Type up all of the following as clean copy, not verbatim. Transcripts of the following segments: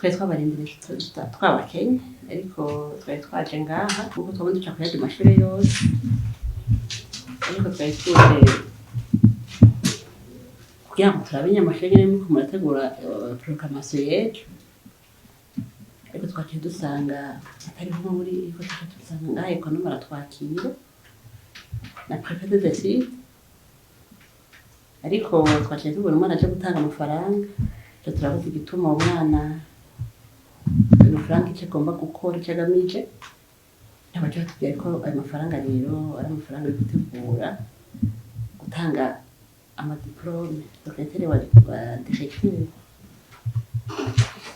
Twari twabarindiriye, twabakenye, ariko twari twaje ngaha kuko twabona duca kuyandi mashure yose, ariko twari tuje kugira ngo turabe amashure nyene muriko murategura proclamation y'ejo, ariko twaciye dusanga atariho muri, ariko twaciye dusanga ngaha économe aratwakira na préfet des études, ariko twaciye tubona umwana aje gutanga amafaranga. Tuca turabaza igituma uwo mwana ayo mafaranga, icyo agomba gukora, icyo agamije. Abaca batubwira ko ayo mafaranga rero ari amafaranga yo gutegura gutanga ama diplômes, secrétaire wa directeur.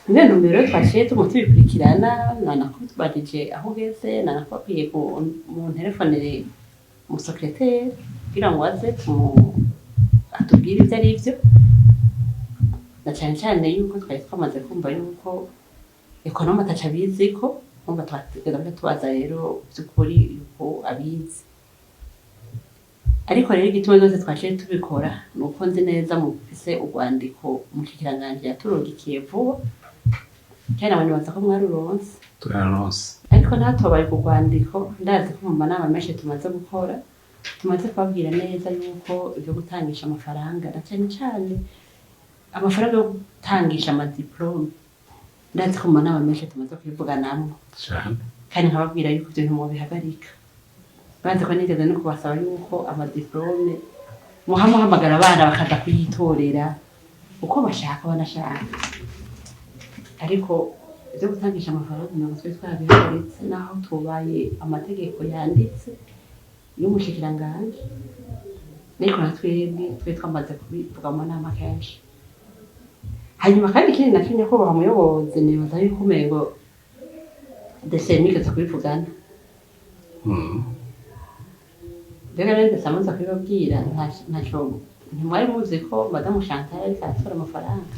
Muri iyo ntumbero twaciye tuguma tubikurikirana, nanakubajije aho ugeze, nanakubabwiye ko mu ntéléphonere umu secrétaire kugira ngo aze atubwire ibyo ari byo, na cyane cyane yuko twari twamaze kumva yuko économe ataca abizi, ko kumva twagenda tubaza rero by'ukuri yuko abizi. Ariko rero igituma byose twaciye tubikora ni uko nzi neza mufise urwandiko umushikiranganji yaturungikiye vuba cyane, abantu baza ko mwaruronse. Turaronse. Ariko ntatobaye ku rwandiko, ndazi ko mu manama menshi tumaze gukora tumaze kubabwira neza yuko ibyo gutangisha amafaranga, na cyane cyane amafaranga yo gutangisha ama diplômes, ndazi ko mu manama menshi tumaze kubivuganamwo. Cyane. Kandi nkababwira yuko ibyo bintu mubihagarika. Banze ko nigeze no kubasaba yuko ama diplômes muhamuhamagara abana bakaza kuyitorera uko bashaka banashaka, ariko ibyo gutangisha amafaranga ntabwo twari twabihagaritse, naho tubaye amategeko yanditse y'umushikiranganji, ariko na twebwe twari twamaze kubivuga mu nama kenshi. Hanyuma kandi ikindi nacyo, nyakubahwa muyobozi, nibaza yuko umengo dese mwigeze kubivugana. Mbega rero dese amaze kubibabwira, ntaco ntimwari muzi ko madamu Chantal ariko aratora amafaranga?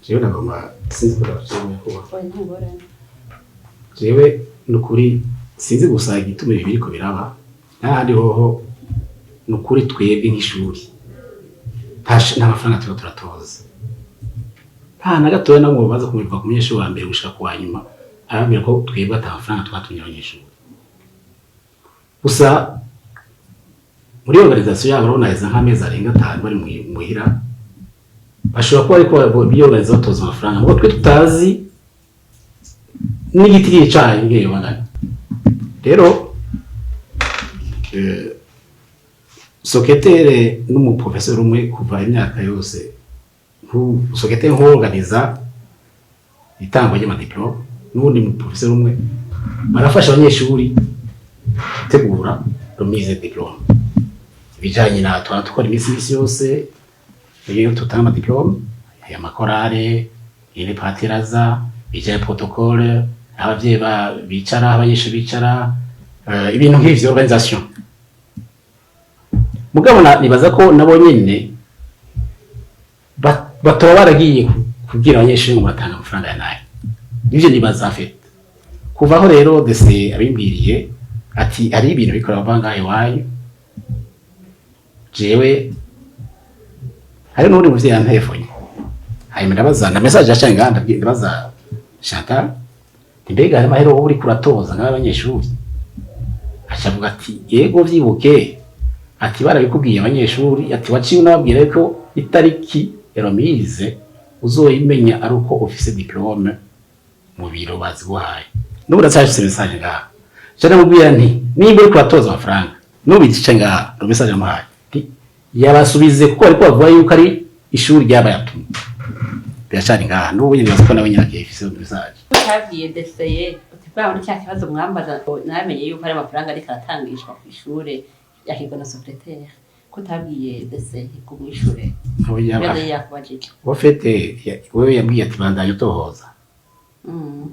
Jewe nagomba, sinzi ko ndabashimye, nyakubahwa. Oya, nta ngorane. Jewe nukuri sinzi gusa igituma ibi biriko biraba n'ahandi hoho. Nukuri twebwe nk'ishuri nta mafaranga tuba turatoza, nta na gatoya. Nabo baza kumurika ku munyeshuri wa mbere gushika ku wa nyuma, arababwira ko twebwe ata mafaranga twatumye abanyeshuri. Gusa muri organisation yabo urabona heza nk'amezi arenga 5 bari muhira, bashobora kuba ariko biyorganiza batoza amafaranga, ngo twe tutazi n'igiti gicaye ngiye bangana. Rero secrétaire n'umuprofeseri umwe kuva imyaka yose, secrétaire nk'uorganiza itangwa ry'ama diplômes n'ubundi muprofeseri umwe, barafasha abanyeshuri gutegura remise diplôme, ibijanye na twara dukora iminsi yose iyo tutanga ama diplômes, aya makorale iri patiraza, bijanye protocole, abavyeyi bicara, aho abanyeshuri bicara, ibintu nk'ivyo, organisation. Mugabo nibaza ko nabo nyene batoba baragiye kubwira abanyeshuri ngo batanga amafaranga ya nayo. Nivyo nibaza en fait. Kuva aho rero dese abimbwiriye ati hari ibintu bikora bava ngaho iwanyu, jewe hari n'uwundi muvyeyi yanterefonye, hanyuma ndabaza na message yacaye ngaha, ndabaza Chantal nti: "Mbega hari amahera wowe uriko uratoza nk'abanyeshuri?" Aca avuga ati: "Yego, vyibuke." Ati: "Barabikubwiye abanyeshuri." Ati: "Waciye unababwira ko itariki ya remise uzoyimenya ari uko ufise diplôme mu biro baziguhaye." N'ubu ndacyafise message ngaha. Je ndamubwira nti: "Nimba uriko uratoza amafaranga," n'ubu igice ngaha ro message namuhaye, nti: "Yabasubize kuko bariko bavuga yuko ari ishuri ryabayatumye." Biracari ngaha n'ubu nyene, nibaza ko nawe nyene akifise message. Utabwiye deseye uti bwa muri cya kibazo mwambaza ngo namenye yuko ari amafaranga ariko aratangishwa ku ishure yakirwa na secrétaire, ko utabwiye deseye ngo umwishure? Oya. Ibibazo yakubajije. Au fait, wewe yambwiye ati: "Bandanya utohoza."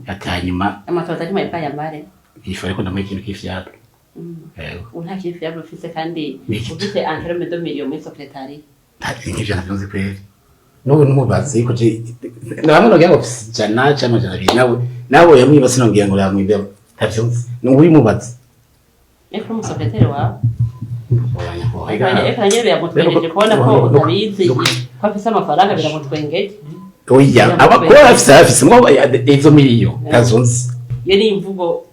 Ati hanyuma Amatoza ari muri bwayamare. Ifu, ariko ndamuha ikintu k'i fiable. Yego. Ubu nta kiri fiable ufise kandi. Ni iki? Ufise entrée de million muri secrétariat. Nk'ivyo navyo nzi kweri. N'ubu numubaze yuko je namwe nogira ngo mfise 100 canke 200, nawe yamwiba, sinongera ngo yamwibe, ntavyo nzi, n'ubu ubimubaze. Ariko uri umu secrétaire wawe. Oya, nyakubahwa. Eka nyene biramutwengeje kubona ko utabizi ko afise amafaranga, biramutwengeje. Oya, abakora afise mwo izo miliyo ntazo nzi. Iyo ni imvugo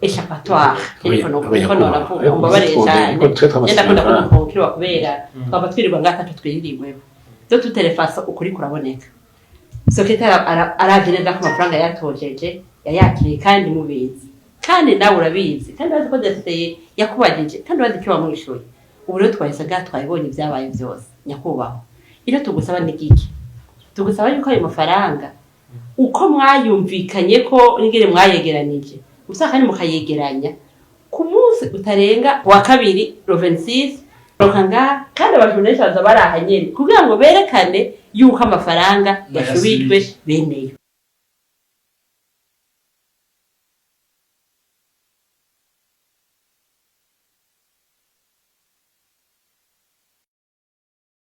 échappatoire. Oya, ariko oya, nuko noravuga, oya, umbabarire cyane. kuko twe twabasize Ngenda kunda amafaranga. kunkirwa kubera twaba twirirwa ngaha ataco twiririwemo. De toutes les façons, ukuri kuraboneka. Secrétaire aravye neza ko amafaranga yatojeje yayakiriye, kandi mubizi, kandi nawe urabizi, kandi urazi ko DCE yakubajije, kandi urazi icyo wamwishuye. Ubu rero twahise ngaha, twabibonye ibyabaye byose. Nyakubahwa, icyo tugusaba ni giki? Tugusaba yuko ayo mafaranga uko mwayumvikanye ko n'ingene mwayegeranije gusa, kandi mukayegeranya ku munsi utarenga wa kabiri, le 26 roka ngaha, kandi abajournaliste baza bari aha nyene kugira ngo berekane yuko amafaranga yashubijwe beneyo.